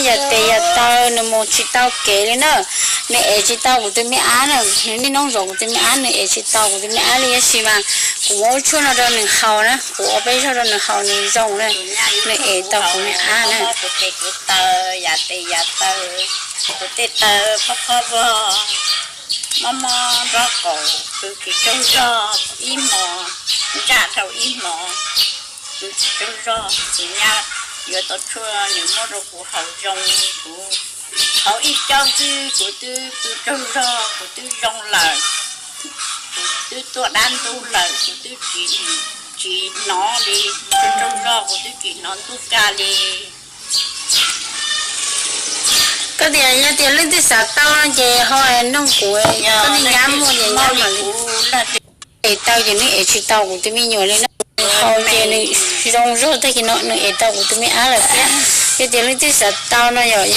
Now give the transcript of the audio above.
Yam tes yam taw nws mus tsis tau kev li na. Nws ev tsis tau kuv tus me ab na, nws niaj hnub zov kuv tus me ab, nws ev tsis tau kuv tus me ab li. Tab sis mas kuv muab lub tshuaj no rau nws haus na, kuv ua peb zaug rau nws haus nws zoo na, nws ev tau kuv me ab na. Kuv tes kuv taw, yam tes yam taw, kuv tej taw phob phob vog, mob mob nraub qaum, kuv tsis tsaug zog ib hmos, ntsaj dhau ib hmos, kuv tsis tsaug zog. Kuv nyab yuav tau tshuaj nws muab rau kuv haus zoo, kuv haus ib co xwb kuv twb tsaug zog, kuv twb zoo lawm, kuv twb tuaj dab ntub lawm, kuv twb tsis hnov li, tsaug zog kuv twb tsis hnov ntuj kaj li. Koj tias yog tias leej twg xav tau no ces ho noog kuv, koj niag nyab muaj ces nyab mam li. Ev tau ces nws ev tsis tau kuv tus me nyuam li na. Nws haus ces nws zoo zog tag kis no nws ev tau kuv tus me ab lawm thiab. Yog tias leej twg xav tau no yog